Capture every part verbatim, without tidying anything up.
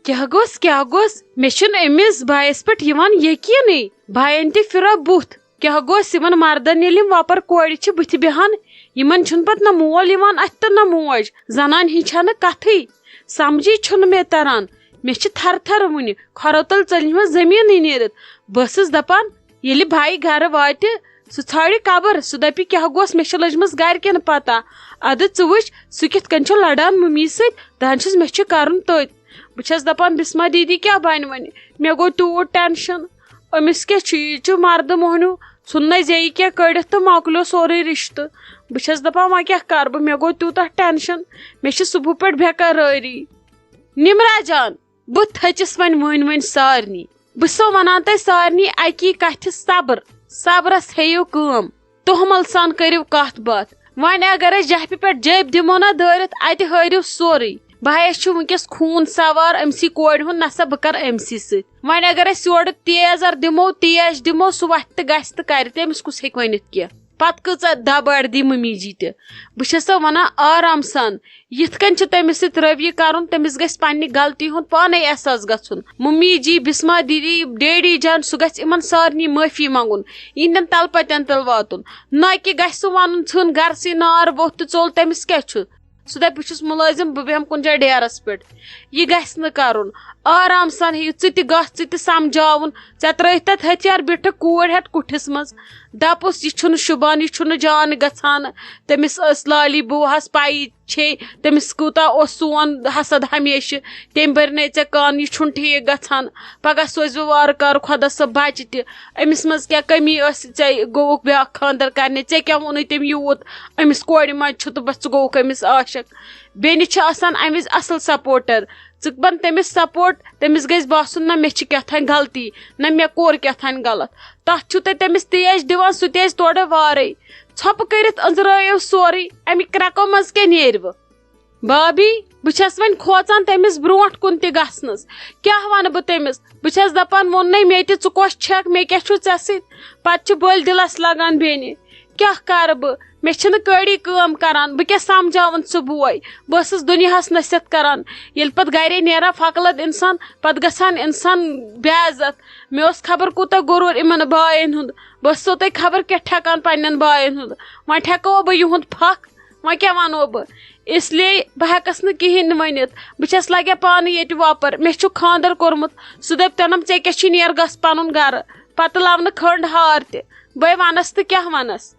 کیٛاہ گوٚژھ، کیٛاہ گوٚژھ؟ مےٚ چھُنہٕ أمِس بایَس پٮ۪ٹھ یِوان یقیٖنٕے۔ بایَن تہِ پھِرا بُتھ۔ کیٛاہ گوٚژھ یِمَن مردَن، ییٚلہِ یِم وۄپَر کورِ چھِ بٕتھِ بیٚہان؟ یِمَن چھُنہٕ پَتہٕ نہ مول یِوان اَتھِ تہٕ نہ موج۔ زنانہِ ہِنٛز چھَنہٕ کَتھٕے۔ سَمجھی چھُنہٕ مےٚ تَران۔ مےٚ چھِ تھَرٕ تھَرٕ وُنہِ کھۄرو تَل ژٔلمٕژ زٔمیٖنٕے نیٖرِتھ۔ بہٕ ٲسٕس دَپان، ییٚلہِ بھایی گرٕ واتہِ، سُہ ژھانڈِ قبر، سُہ دَپہِ، "کیٛاہ گوٚژھ؟ مےٚ چھِ لٔجمٕژ گرِکٮ۪ن پتہ۔ اَدٕ ژٕ وٕچھ، سُہ کِتھ کٔنۍ چھُ لڑان مُمی سۭتۍ، دَپان چھُس، مےٚ چھُ کرُن تٔتۍ۔" بہٕ چھَس دَپان، "بسمہ دیدی کیٛاہ بَنہِ وۄنۍ؟ مےٚ گوٚو تیوٗت ٹٮ۪نشن۔ أمِس کیٛاہ چھُ؟ یہِ چھُ مردٕ مۄہنیو، ژھُن نَے زیٚیہِ کینٛہہ کٔڑِتھ تہٕ مۄکلیو سورُے رِشتہٕ۔" بہٕ چھَس دَپان، وۄنۍ کیٛاہ کَرٕ بہٕ؟ مےٚ گوٚو تیوٗتاہ ٹٮ۪نشن، مےٚ چھِ صُبحہٕ پٮ۪ٹھ بے قرٲری۔ نِمرا جان، بہٕ تھٔچِس وۄنۍ ؤنۍ ؤنۍ سارنٕے۔ بہٕ چھسو ونان تۄہہِ سارنٕے اکی کتھِ، صبر۔ صبرس ہیٚیِو کٲم۔ توہمل سان کٔرِو کتھ باتھ۔ وۄنۍ اگر أسۍ جہپہِ پٮ۪ٹھ جٔبۍ دِمو نہ دٲرِتھ، اتہِ ہٲرِو سورُے۔ بایس چھُ وٕنکیٚس خوٗن سوار، أمۍ سی کورِ ہُنٛد نسا بہٕ کرٕ أمۍ سی سۭتۍ۔ وۄنۍ اگر أسۍ یورٕ تیز ار دِمو، تیز دِمو، سُہ وتھِ تہٕ گژھِ تہٕ کرِ تہٕ أمِس کُس ہیٚکہِ ؤنِتھ کینٛہہ؟ پتہٕ کۭژاہ دَب اَڑِ دی مٔمی جی تہِ۔ بہٕ چھَسو وَنان آرام سان، یِتھ کٔنۍ چھُ تٔمِس سۭتۍ رویہِ کَرُن، تٔمِس گژھِ پنٛنہِ غلطی ہُنٛد پانَے احساس گژھُن۔ مٔمی جی، بِسما دیدی، ڈیڈی جان، سُہ گژھِ یِمَن سارنٕے معٲفی منٛگُن، یِہِنٛدٮ۪ن تَلہٕ پَتٮ۪ن تَل واتُن۔ نہ کہِ گژھِ سُہ وَنُن، "ژھٕن گَرسٕے نار ووٚتھ تہٕ ژوٚل، تٔمِس کیٛاہ چھُ؟" سُہ دَپہِ، "بہٕ چھُس مُلٲزِم، بہٕ بیٚہمہٕ کُنہِ جایہِ ڈیرَس پٮ۪ٹھ۔" یہِ گژھِ نہٕ کَرُن۔ آرام سان ہیٚیِو، ژٕ تہِ گژھ، ژٕ تہِ سَمجھاوُن۔ ژےٚ ترٛٲوِتھ تَتھ ہتھیار بیٖٹھٕکھ کوٗرۍ ہٮ۪تھ کُٹھِس منٛز۔ دَپُس، یہِ چھُنہٕ شوٗبان، یہِ چھُنہٕ جان گژھان۔ تٔمِس ٲس لالی بوٗہَس پَیی چھے، تٔمِس کوٗتاہ اوس سون حسد ہمیشہٕ۔ تٔمۍ بٔرۍ نے ژےٚ کَن، یہِ چھُنہٕ ٹھیٖک گژھان۔ پَگاہ سوزِ بہٕ وارٕ کارٕ خۄدا صٲب بَچہِ تہِ۔ أمِس منٛز کیٛاہ کٔمی ٲس؟ ژےٚ گوٚوُکھ بیٛاکھ خانٛدر کَرنہِ، ژےٚ کیٛاہ ووٚنُے تٔمۍ یوٗت؟ أمِس کورِ منٛز چھُ تہٕ بَس ژٕ گوٚوُکھ أمِس عاشق۔ بیٚنہِ چھِ آسان اَمہِ وِزِ اَصٕل سپوٹر۔ ژٕ بَن تٔمِس سپوٹ، تٔمِس گژھِ باسُن، نہ مےٚ چھِ کیٛاہ تام غلطی، نہ مےٚ کوٚر کیٛاہ تام غلط۔ تَتھ چھُو تُہۍ تٔمِس تیش دِوان، سُہ تہِ اَژِ تورٕ وارَے۔ ژھۄپہٕ کٔرِتھ أنٛزرٲیِو سورُے، اَمہِ کرٛٮ۪کو منٛز کیٛاہ نیرِوٕ؟ بابی، بہٕ چھَس وۄنۍ کھوژان تٔمِس برٛونٛٹھ کُن تہِ گژھنَس۔ کیٛاہ وَنہٕ بہٕ تٔمِس؟ بہٕ چھَس دَپان، ووٚننَے مےٚ تہِ، ژٕ کۄس چھَکھ، مےٚ کیٛاہ چھُ ژےٚ سۭتۍ؟ پَتہٕ چھُ بٔلۍ دِلَس لَگان بیٚنہِ۔ کیٛاہ کَرٕ بہٕ؟ مےٚ چھِنہٕ کٲڑی کٲم کَران، بہٕ کیٛاہ سَمجھاوَن سُہ بوے؟ بہٕ ٲسٕس دُنیاہَس نصیحت کَران۔ ییٚلہِ پَتہٕ گَرے نیران فَقلَت اِنسان، پَتہٕ گژھان اِنسان بے عزت۔ مےٚ اوس خبر کوٗتاہ غروٗر یِمَن بایَن ہُنٛد۔ بہٕ ٲسسو تۄہہِ خبر کیٛاہ ٹھٮ۪کان پنٛنٮ۪ن بایَن ہُنٛد۔ وۄنۍ ٹھٮ۪کوا بہٕ یِہُنٛد پھَکھ؟ وۄنۍ کیٛاہ وَنو بہٕ؟ اس لیے بہٕ ہٮ۪کَس نہٕ کِہیٖنۍ ؤنِتھ۔ بہٕ چھَس لَگان پانہٕ ییٚتہِ وۄپَر۔ مےٚ چھُ خانٛدَر کوٚرمُت۔ سُہ دَپہِ تَنَم، "ژےٚ کیٛاہ چھُے، نیر گژھ پَنُن گَرٕ۔" پَتہٕ لَونہٕ کھٔنٛڈ ہار تہِ۔ بٔے وَنَس تہٕ کیٛاہ وَنَس؟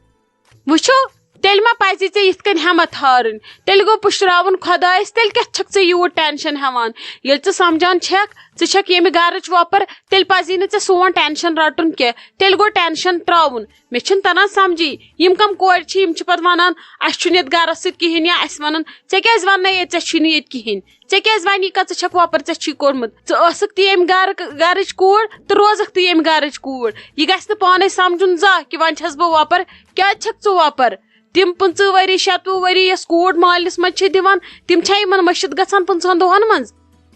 وٕچھو، تیٚلہِ ما پَزِ ژےٚ یِتھ کٔنۍ ہٮ۪مَتھ ہارٕنۍ؟ تیٚلہِ گوٚو پُشراوُن خۄدایَس، تیٚلہِ کیٛاہ چھَکھ ژٕ یوٗت ٹٮ۪نشَن ہٮ۪وان؟ ییٚلہِ ژٕ سَمجھان چھَکھ، ژٕ چھَکھ ییٚمہِ گَرٕچ وۄپَر، تیٚلہِ پَزی نہٕ ژےٚ سون ٹٮ۪نشَن رَٹُن کینٛہہ۔ تیٚلہِ گوٚو ٹٮ۪نشَن ترٛاوُن۔ مےٚ چھُنہٕ تَران سَمجھی، یِم کَم کورِ چھِ، یِم چھِ پَتہٕ وَنان، "اَسہِ چھُنہٕ یَتھ گَرَس سۭتۍ کِہیٖنۍ"، یا اَسہِ وَنان، "ژےٚ کیٛازِ وَننَے ییٚتہِ ژےٚ چھُے نہٕ ییٚتہِ کِہیٖنۍ؟ ژےٚ کیٛازِ وَنی کَتھ ژٕ چھَکھ وۄپَر، ژےٚ چھُے کوٚرمُت؟ ژٕ ٲسٕکھ تہِ ییٚمہِ گَرٕ، گَرٕچ کوٗر تہٕ روزَکھ تہِ ییٚمہِ گَرٕچ کوٗر۔ یہِ گژھِ نہٕ پانَے سَمجھُن زانٛہہ کہِ وۄنۍ چھَس بہٕ وۄپَر، کیٛازِ چھَکھ ژٕ وۄپَر؟" تِم پٕنٛژٕہ ؤری، شَتوُہ ؤری یۄس کوٗر مٲلِس منٛز چھِ دِوان، تِم چھا یِمَن مٔشِتھ گژھان پٕنٛژٕہَن دۄہَن منٛز؟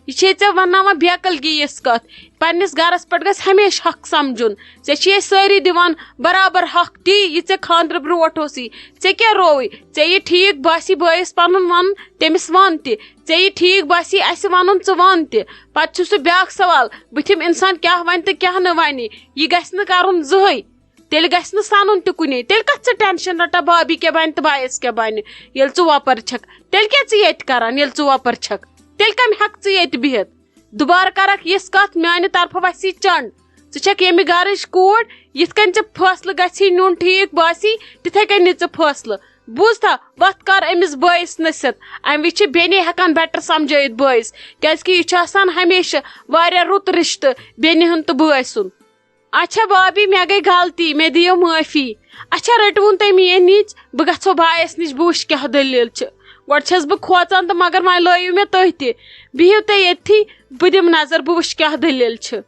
یہِ چھے ژےٚ وَنناوان بے عقل گی یِژھ کَتھ۔ پنٛنِس گَرَس پٮ۪ٹھ گژھِ ہمیشہِ حق سَمجھُن۔ ژےٚ چھِی أسۍ سٲری دِوان برابر حق، تی یہِ ژےٚ خانٛدرٕ برونٛٹھ اوسُے۔ ژےٚ کیٛاہ رووُے؟ ژےٚ یہِ ٹھیٖک باسی بٲیِس پَنُن وَنُن، تٔمِس وَن تہِ۔ ژےٚ یہِ ٹھیٖک باسی اَسہِ وَنُن، ژٕ وَن تہِ۔ پَتہٕ چھُ سُہ بیٛاکھ سوال، بٕتھِم اِنسان کیٛاہ وَنہِ تہٕ کیٛاہ نہٕ وَنہِ۔ یہِ گژھِ نہٕ کَرُن زٕہٕے۔ تیٚلہِ گژھِ نہٕ سَنُن تہِ کُنے۔ تیٚلہِ کَتھ ژٕ ٹٮ۪نشَن رَٹان بھابھی کیٛاہ بَنہِ تہٕ بایَس کیٛاہ بَنہِ؟ ییٚلہِ ژٕ وۄپَر چھَکھ، تیٚلہِ کیٛاہ ژٕ ییٚتہِ کَران؟ ییٚلہِ ژٕ وۄپَر چھَکھ، تیٚلہِ کَمہِ حق ژٕ ییٚتہِ بِہِتھ؟ دُبارٕ کَرَکھ یِژھ کَتھ، میٛانہِ طرفہٕ وَسی چَنٛڈ۔ ژٕ چھَکھ ییٚمہِ گَرٕچ کوٗر، یِتھ کٔنۍ ژےٚ فٲصلہٕ گژھی نیُن ٹھیٖک باسی، تِتھَے کٔنۍ نہِ ژٕ فٲصلہٕ۔ بوٗزتھا؟ وَتھ کَر أمِس بٲیِس نصیحت۔ اَمہِ وِزِ چھِ بیٚنے ہٮ۪کان better سَمجھٲیِتھ بٲیِس، کیٛازِکہِ یہِ چھُ آسان ہمیشہِ واریاہ رُت رِشتہٕ بیٚنہِ ہُنٛد تہٕ بٲے سُنٛد۔ اچھا بھابھی، مےٚ گٔے غلطی، مےٚ دِیِو معٲفی۔ اچھا، رٔٹوُن تُہۍ میٛٲنۍ نِچ، بہٕ گژھو بایَس نِش، بہٕ وٕچھِ کیٛاہ دٔلیٖل چھِ۔ گۄڈٕ چھَس بہٕ کھوژان تہٕ مگر وۄنۍ لٲیِو مےٚ تُہۍ تہِ۔ بِہِو تُہۍ ییٚتھی، بہٕ دِمہٕ نظر، بہٕ وٕچھِ کیٛاہ دٔلیٖل چھِ۔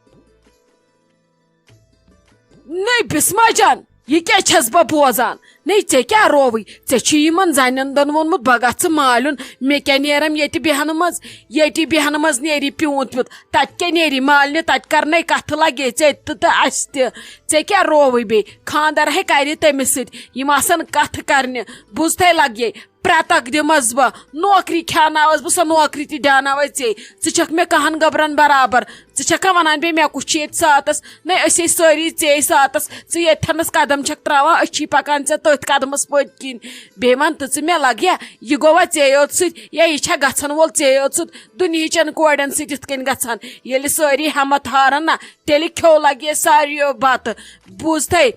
نٔے بِسما جان، یہِ کیٛاہ چھَس بہٕ بوزان؟ نے، ژےٚ کیٛاہ رووٕے؟ ژےٚ چھُے یِمن زنٮ۪ن دۄن ووٚنمُت، بہٕ گژھٕ مالُن، مےٚ کیٛاہ نیرم ییٚتہِ بیہنہٕ منٛز؟ ییٚتی بیہنہٕ منٛز نیری پیوٗنت پیوٗنت، تتہِ کیٛاہ نیری مالنہِ؟ تتہِ کرنے کتھٕ لگے ژےٚ تہِ تہٕ اسہِ تہِ۔ ژےٚ کیٛاہ رووٕے بیٚیہِ؟ خاندر ہے کرِ تٔمِس سۭتۍ، یِم آسن کتھٕ کرنہِ۔ بوٗزتھے لگے، پرٛتکھ دِمس بہٕ، نوکری کھیٛاوناوس بہٕ، سۄ نوکری تہِ دیٛاناوے ژے۔ ژٕ چھکھ مےٚ کہن گبرن برابر۔ ژٕ چھکھا ونان بیٚیہِ مےٚ کُس چھُ ییٚتہِ ساتس؟ نے، أسۍ ہے سٲری ژے ساتس۔ ژٕ ییٚتھٮ۪نس قدم چھکھ تراوان، أسۍ چھی پکان ژےٚ تٔتھۍ قدمس پٔتۍ کِنۍ۔ بیٚیہِ ون تہٕ ژٕ مےٚ، لگیا یہِ گوٚوا ژے یوت سۭتۍ، یا یہِ چھا گژھان وول ژے یوت سۭتۍ؟ دُنہِچن کورٮ۪ن سۭتۍ یِتھ کٔنۍ گژھان؟ ییٚلہِ سٲری ہمت ہارن نا، تیٚلہِ کھیوٚو لگہِ ساروِیو بتہٕ۔ بوٗزتھے؟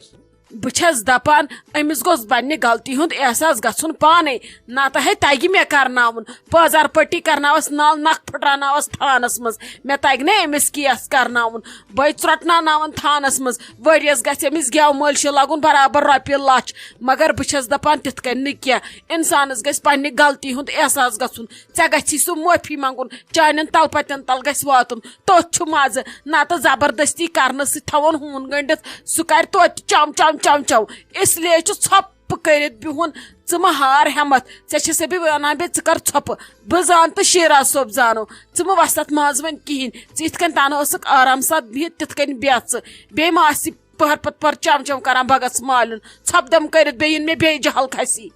بہٕ چھَس دَپان، أمِس گوٚژھ پننہِ غلطی ہُنٛد احساس گژھُن پانے، نتہٕ ہے تگہِ مےٚ کرناوُن، پٲزار پٹی کرناوس نل نکھ پھٹراوناوس تھانس منٛز۔ مےٚ تگہِ نہ أمِس کیس کرناوُن، بہٕ ژرۄٹناوناون تھانس منٛز۔ ؤریس گژھِ أمِس گٮ۪و مٲلشہِ لگُن برابر رۄپیہِ لچھ، مگر بہٕ چھَس دَپان تِتھ کٔنۍ نہٕ کینٛہہ۔ انسانس گژھِ پننہِ غلطی ہُنٛد احساس گژھُن۔ ژےٚ گژھی سُہ معٲفی منٛگُن، چانٮ۪ن تلپتٮ۪ن تل گژھِ واتُن، توٚتھ چھُ مزٕ۔ نتہٕ زبردستی کرنہٕ سۭتۍ تھاوون ہوٗن گٔنڈِتھ، سُہ کرِ توتہِ چم چم چم چم۔ اس لیے چھُ ژھۄپہٕ کٔرِتھ بِہُن۔ ژٕ مہ ہار ہٮ۪متھ، ژےٚ چھسے بہٕ ونان، بیٚیہِ ژٕ کر ژھۄپہٕ۔ بہٕ زان تہٕ شیراز صٲب زانو، ژٕ مہ وس تتھ منٛز وۄنۍ کِہینۍ۔ ژٕ یِتھ کٔنۍ تنہٕ ٲسٕکھ آرام سان بِہِتھ، تِتھ کٔنۍ بیٚہہ ژٕ۔ بیٚیہِ مہ آس یہِ پٔہر پتہٕ پٔہر چم چم کران، بہٕ گژھٕ مالِن۔ ژھۄپہٕ دم کٔرِتھ بیٚیہِ یِن مےٚ بیٚیہِ جہل کھسی۔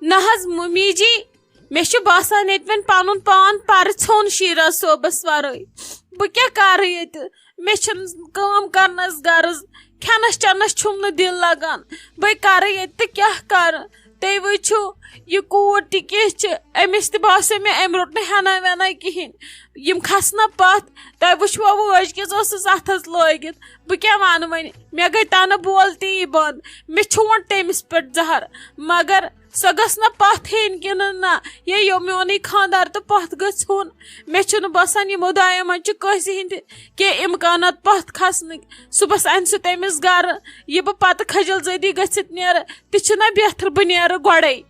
نہ حظ ممی جی، مےٚ چھُ باسان ییٚتہِ وۄنۍ پنُن پان پرٕ ژھوٚن شیراز صٲبس ورٲے۔ بہٕ کیٛاہ کرٕ ییٚتہِ؟ مےٚ چھُنہٕ کٲم کرنس غرض، کھٮ۪نس چٮ۪نس چھُم نہٕ دِل لگان۔ بہٕ کرٕ ییٚتہِ تہٕ کیٛاہ کرٕ؟ تُہۍ وٕچھِو، یہِ کوٗر تہِ کِژھ چھِ، أمِس تہِ باسیو مےٚ أمۍ روٚٹ نہٕ ہنا ونا کِہینۍ۔ یِم کھسنہ پتھ، تۄہہِ وٕچھوا وٲج کِژھ ٲسٕس اتھس لٲگِتھ؟ بہٕ کیٛاہ ونہٕ وۄنۍ؟ مےٚ گٔے تنہٕ بولتی یی بنٛد۔ مےٚ چھونٛٹ تٔمِس پٮ۪ٹھ زہر، مگر سۄ گٔژھ نہ پتھ ہیٚنۍ کِنہٕ نہ، یے یو میونٕے خاندار تہٕ پتھ گٔژھ ہُن۔ مےٚ چھُنہٕ باسان یِمو دایو منٛز چھِ کٲنٛسہِ ہِنٛدِ کینٛہہ امکانات پتھ کھسنٕکۍ۔ صُبحس انہِ سُہ تٔمِس گرٕ، یہِ بہٕ پتہٕ خجل زٲدی گٔژھِتھ نیرٕ، تہِ چھُنہ بہتر بہٕ نیرٕ گۄڈے۔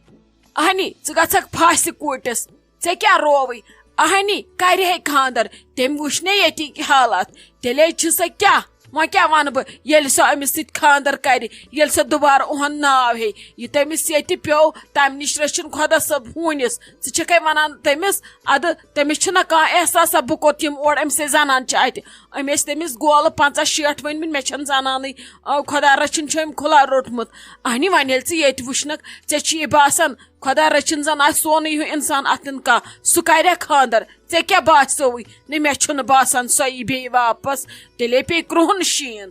اہنی، ژٕ گژھکھ پھاسہِ کوٗٹِس۔ ژےٚ کیٛاہ رووٕے؟ اہنی، کرِ ہے خاندر۔ تٔمۍ وٕچھ نے ییٚتِکۍ حالات۔ تیٚلے چھِ سۄ کیٛاہ؟ وۄنۍ کیٛاہ وَنہٕ بہٕ؟ ییٚلہِ سۄ أمِس سۭتۍ خاندر کرِ، ییٚلہِ سۄ دُبارٕ اُہُنٛد ناو ہیٚیہِ، یہِ تٔمِس ییٚتہِ پیوٚو، تَمہِ نِش رٔچھِن خۄدا صٲب ہوٗنِس۔ ژٕ چھَکھے وَنان تٔمِس، اَدٕ تٔمِس چھُنہ کانٛہہ احساسا بہٕ کوٚت یِم اورٕ أمۍ سٕے زنان چھِ اَتہِ۔ أمۍ ٲسۍ تٔمِس گولہٕ پنٛژاہ شیٹھ ؤنۍمٕتۍ، مےٚ چھَنہٕ زنانٕے۔ آ، خۄدا رٔچھِن چھُ أمۍ کھُلا روٚٹمُت۔ اہنہِ، وۄنۍ ییٚلہِ ژٕ ییٚتہِ وٕچھنکھ، ژےٚ چھُ یہِ باسان خۄدا رٔچھِن زن آسہِ سونُے ہیوٗ انسان اتھن کانٛہہ، سُہ کرِ خاندر۔ ژےٚ کیٛاہ باسیووُے؟ نہ، مےٚ چھُنہٕ باسان سۄ یی بیٚیہِ واپس۔ تیٚلے پیٚیہِ کرٛہُن شیٖن۔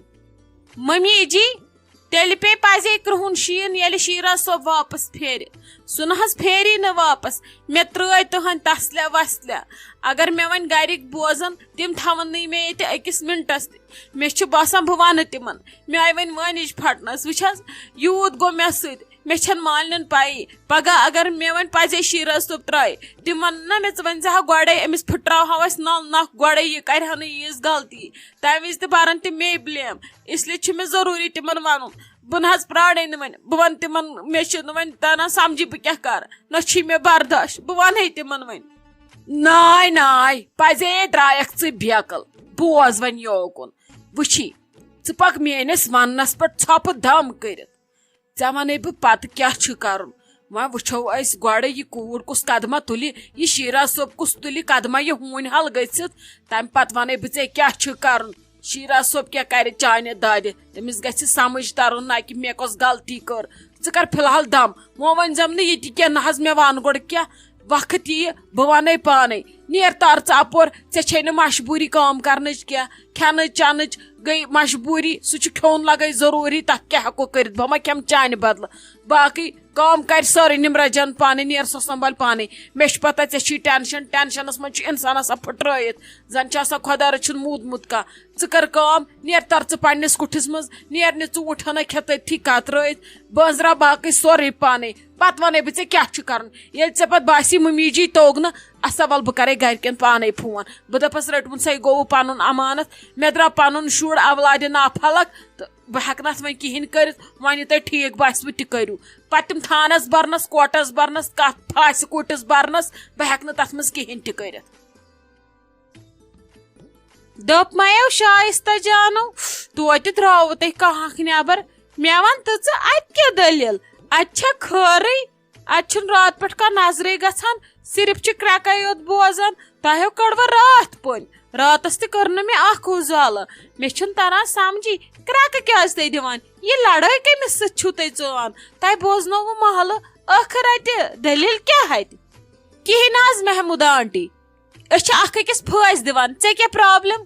ممی جی، تیٚلہِ پیٚیہِ پزے کرٛہُن شیٖن، ییٚلہِ شیراز صٲب واپس پھیرِ۔ سُہ نہ حظ پھیری نہٕ واپس۔ مےٚ ترٛٲے تُہنٛدۍ تسلہِ وسلہِ۔ اگر مےٚ وۄنۍ گرِکۍ بوزن، تِم تھاون نہٕ مےٚ ییٚتہِ أکِس منٹس تہِ۔ مےٚ چھُ باسان بہٕ ونہٕ تِمن۔ مےٚ آیہِ وۄنۍ وٲنِج پھٹنس۔ وٕچھ حظ، یوٗت گوٚو مےٚ سۭتۍ۔ مےٚ چھَنہٕ مالنٮ۪ن پَیی۔ پگاہ اگر مےٚ وۄنۍ پَزے شیراز صٲب ترٛایہِ، تِم وَنَن نا مےٚ، "ژٕ ؤنۍ زِ ہا گۄڈَے، أمِس پھٕٹراوہاو اَسہِ نَل نَکھ گۄڈَے، یہِ کَرِ ہا نہٕ ییٖژ غلطی۔" تَمہِ وِزِ تہِ بَرَن تِم مے blame۔ اس لیے چھُ مےٚ ضروٗری تِمَن وَنُن۔ بہٕ نہ حظ پرٛارَے نہٕ وۄنۍ۔ بہٕ وَنہٕ تِمَن، مےٚ چھُنہٕ وۄنۍ تَران سَمجھی بہٕ کیٛاہ کَرٕ۔ نہ چھُے مےٚ برداش۔ بہٕ وَنہٕ ہے تِمَن وۄنۍ۔ ناے، ناے، پَزے درٛایَکھ ژٕ بیکل۔ بوز وۄنۍ یوکُن۔ وٕچھی، ژٕ پَکھ میٛٲنِس وَننَس پٮ۪ٹھ ژھۄپہٕ دَم کٔرِتھ۔ ژےٚ وَنے بہٕ پَتہٕ کیٛاہ چھُ کَرُن۔ وۄنۍ وٕچھو أسۍ گۄڈٕ، یہِ کوٗر کُس قدمہ تُلہِ، یہِ شیراز صٲب کُس تُلہِ قدمہ، یہِ ہوٗنۍ حل گٔژھِتھ۔ تَمہِ پَتہٕ وَنے بہٕ ژےٚ کیٛاہ چھُ کَرُن۔ شیراز صٲب کیٛاہ کَرِ چانہِ دادِ؟ تٔمِس گژھِ سَمٕجھ تَرُن، نہ کہِ مےٚ کۄس غلطی کٔر۔ ژٕ کَر فی الحال دَم۔ وۄنۍ ؤنۍ زٮ۪م نہٕ یہِ تہِ کینٛہہ، نہ حظ، مےٚ وَن گۄڈٕ کیٛاہ وقت یِیہِ، بہٕ وَنے پانَے۔ نیر تار ژٕ اَپور، ژےٚ چھے نہٕ مجبوٗری کٲم کَرنٕچ کینٛہہ، کھٮ۪نٕچ چٮ۪نٕچ گٔے مجبوٗری، سُہ چھُ کھیوٚن لَگَے ضروٗری، تَتھ کیٛاہ ہٮ۪کو کٔرِتھ، بہٕ ما کھٮ۪مہٕ چانہِ بدلہٕ۔ باقٕے کٲم کَرِ سٲرٕے نِمرا جان پانَے، نیر سۄ سنٛبھال پانَے۔ مےٚ چھِ پَتہ ژےٚ چھی ٹٮ۪نشَن، ٹٮ۪نشَنَس منٛز چھُ اِنسان آسان پھٕٹرٲیِتھ، زَن چھُ آسان خۄدا رٔچھِن موٗدمُت کانٛہہ۔ ژٕ کَر کٲم، نیر تَر ژٕ پنٛنِس کُٹھِس منٛز، نیر نہٕ ژٕ اوٗٹھ ہنا کھٮ۪تھ تٔتھی کَترٲیِتھ، بٲنٛزراو باقٕے سورُے پانَے۔ پَتہٕ وَنَے بہٕ ژےٚ کیٛاہ چھُ کَرُن۔ ییٚلہِ ژےٚ پَتہٕ باسی مٔمی جی توٚگ نہٕ، اَسا وَلہٕ بہٕ کَرَے گَرِکٮ۪ن پانَے فون۔ بہٕ دَپَس، رٔٹوُن سَے گوٚوُ پَنُن اَمانَتھ، مےٚ درٛاو پَنُن شُر اَولادِ ناپھلک، تہٕ بہٕ ہٮ۪کہٕ نہٕ اَتھ وۄنۍ کِہیٖنۍ کٔرِتھ۔ وۄنۍ یہِ تۄہہِ ٹھیٖک باسِوٕ تہِ کٔرِو۔ پَتہٕ تِم تھانَس بَرنَس، کوٹَس بَرنَس، کَتھ پھاسہِ کوٗٹِس بَرنَس، بہٕ ہٮ۪کہٕ نہٕ تَتھ منٛز کِہیٖنۍ تہِ کٔرِتھ۔ دوٚپمَیو شایستہ جانو، توتہِ درٛاوٕ تۄہہِ کانٛہہ اکھ نٮ۪بر۔ مےٚ وَن تہٕ ژٕ، اَتہِ کیٛاہ دٔلیٖل؟ اتہِ چھا خٲرٕے؟ اتہِ چھُنہٕ راتہٕ پٮ۪ٹھ کانٛہہ نظرٕے گژھان، صرف چھِ کرٛٮ۪کَے یوت بوزان۔ تۄہہِ کٔڑوٕ راتھ پٔنۍ، راتس تہِ کٔر نہٕ مےٚ اکھ اُزالہٕ۔ مےٚ چھُنہٕ تران سمجھی، کرٛٮ۪کہٕ کیٛازِ تُہۍ دِوان؟ یہِ لڑٲے کٔمِس سۭتۍ چھِو تُہۍ ژوان؟ تۄہہِ بوزنووٕ محلہٕ، ٲخٕر اتہِ دٔلیٖل کیٛاہ اتہِ؟ کِہیٖنۍ نہ حظ محموٗدہ آنٹی، أسۍ چھِ اکھ أکِس پھٲسۍ دِوان۔ ژےٚ کیٛاہ پرابلم؟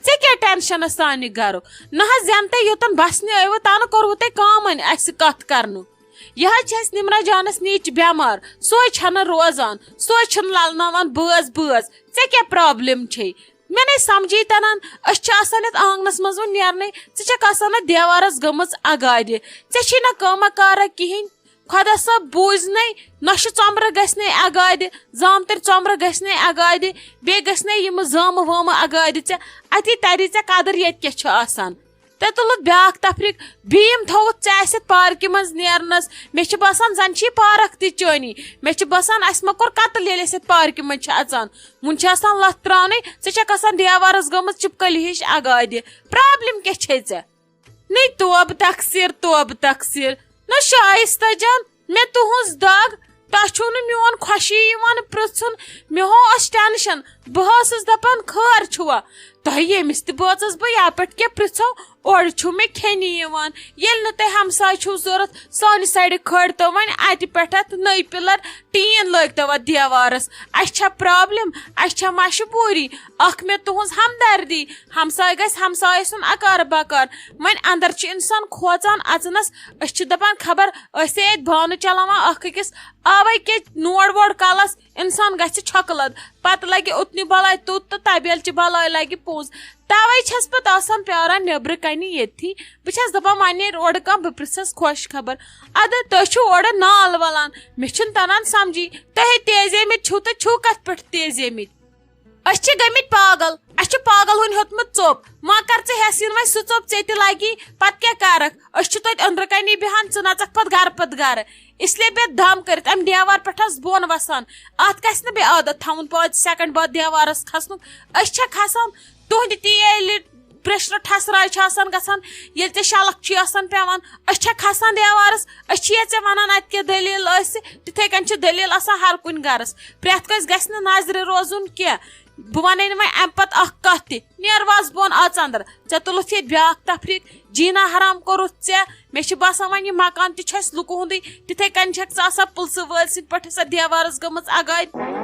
ژےٚ کیٛاہ ٹینشنس سانہِ گرُک؟ نہ حظ، زینہٕ تۄہہِ یوٚتن بسنہِ ٲیوٕ، تنہٕ کوٚروٕ تۄہہِ کامن اسہِ سۭتۍ کتھ کرنُک۔ یہِ حظ چھِ اسہِ نمرہ جانس نیٚچ بٮ۪مار، سۄے چھنہٕ روزان، سۄے چھنہٕ للناوان بٲژ بٲژ۔ ژےٚ کیٛاہ پرابلم چھے؟ مےٚ نے سمجھی تران، أسۍ چھِ آسان یتھ آنگنس منٛز وۄنۍ نیرنے، ژٕ چھکھ آسان اتھ دیوارس گٔمٕژ اگادِ۔ ژےٚ چھے نہ کٲمہ کارا کِہینۍ۔ خۄدا صٲب بوٗزنَے، نۄشہِ ژۄمرٕ گژھِ نے اگادِ، زامتٕرۍ ژۄمرٕ گژھِ نے اگادِ، بیٚیہِ گژھِ نے یِمہٕ زٲمہٕ وٲمہٕ اگادِ ژےٚ۔ اتی تری ژےٚ قدر ییٚتہِ کیٛاہ چھُ آسان۔ تہٕ تُلُتھ بیٛاکھ تفریٖق، بیٖم تھوٚوُتھ ژےٚ اَسہِ یَتھ پارکہِ منٛز نیرنَس۔ مےٚ چھِ باسان زَن چھِ یہِ پارک تہِ چٲنی۔ مےٚ چھِ باسان اَسہِ ما کوٚر قتل ییٚلہِ أسۍ یَتھ پارکہِ منٛز چھِ اَژان۔ وُنہِ چھِ آسان لَتھ ترٛاونٕے، ژٕ چھَکھ آسان دیوارَس گٔمٕژ چِپکَلہِ ہِش اگادِ۔ پرابلم کیٛاہ چھے ژےٚ؟ نٔے توبہٕ تقصیر، توبہٕ تقصیر۔ نہ شائستہ جان، مےٚ تُہنٛز دگ، تۄہہِ چھُو نہٕ میون خۄشی یِوان پرژھُن۔ مےٚ ہو ٲس ٹینشن، بہٕ ٲسٕس دپان خٲر چھُوا؟ تۄہہِ ییٚمِس تہِ بٲژس بہٕ یا پٮ۪ٹھ کینٛہہ پرژھو، اورٕ چھُو مےٚ کھیٚنہِ یِوان۔ ییٚلہِ نہٕ تۄہہِ ہمساے چھُو ضوٚرتھ، سانہِ سایڈٕ کھٲلۍتو وۄنۍ اتہِ پٮ۪ٹھ اتھ نٔے پِلر، ٹیٖن لٲگۍتو اتھ دیوارس۔ اسہِ چھا پرابلم؟ اسہِ چھا مجبوٗری؟ اکھ مےٚ تُہنٛز ہمدردی، ہمساے گژھِ ہمسایہِ سُنٛد اکار بکار۔ وۄنۍ اندر چھُ انسان کھوژان اژنس۔ أسۍ چھِ دپان خبر أسۍ ہے اتہِ بانہٕ چلاوان اکھ أکِس، اوے کہِ نوڈ ووڈ کلس انسان گژھِ چھۄکہٕ لد، پتہٕ لگہِ اوٚتنہِ بلاے توٚت تہٕ تبیل چہِ بلاے لگہِ پوٚز۔ توے چھس پتہٕ آسان پیاران نیبرٕ کنہِ ییٚتھی۔ بہٕ چھس دپان وۄنۍ نیرِ اورٕ کانٛہہ، بہٕ پرژھس خۄش خبر۔ ادٕ تُہۍ چھِو اورٕ نال ولان، مےٚ چھُنہٕ تران سمجھی۔ تُہۍ ہے تیزیمٕتۍ چھِو تہٕ چھِو کتھ پٮ۪ٹھ تیزیمٕتۍ؟ أسۍ چھِ گٔمٕتۍ پاگل، اَسہِ چھُ پاگل ہُنٛد ہیوٚتمُت ژوٚپ۔ وۄنۍ کر ژٕ ہٮ۪س یِن وۄنۍ سُہ ژوٚپ، ژےٚ تہِ لگی، پتہٕ کیٛاہ کرکھ؟ أسۍ چھِ توتہِ أنٛدرٕ کنے بیٚہان، ژٕ نژکھ پتہٕ گرٕ پتہٕ گرٕ۔ اس لیے بیٚہہ دم کٔرِتھ اَمہِ دیوار پٮ۪ٹھ آس بۄن وسان۔ اتھ گژھِ نہٕ بیٚیہِ عادت تھاوُن پانٛژِ سیکنڈ بعد دیوارس کھسنُک۔ أسۍ چھا کھسان؟ تُہنٛدِ تی ییٚلہِ پریشرٕ ٹھسراے چھِ آسان گژھان، ییٚلہِ ژےٚ شلکھ چھُے آسان پٮ۪وان، أسۍ چھا کھسان دیوارس؟ أسۍ چھِیا ژےٚ ونان اتہِ کیٛاہ دٔلیٖل ٲسہِ؟ تِتھے کٔنۍ چھِ دٔلیٖل آسان ہر کُنہِ گرس۔ پرٛٮ۪تھ کٲنٛسہِ گژھِ نہٕ نظرِ روزُن کینٛہہ۔ بہٕ ونے نہٕ وۄنۍ امہِ پتہٕ اکھ کتھ تہِ۔ نیر وس بۄن، اژ اندر۔ ژےٚ تُلُتھ ییٚتہِ بیٛاکھ تفریٖق۔ جینا حرام کوٚرُتھ ژےٚ۔ مےٚ چھِ باسان وۄنۍ یہِ مکان تہِ چھُ اسہِ لُکہٕ ہُنٛدُے۔ تِتھے کٔنۍ چھکھ ژٕ آسان پُلسہٕ وٲلۍ سٕنٛدۍ پٲٹھۍ آسان دیوارس گٔمٕژ اگادِ۔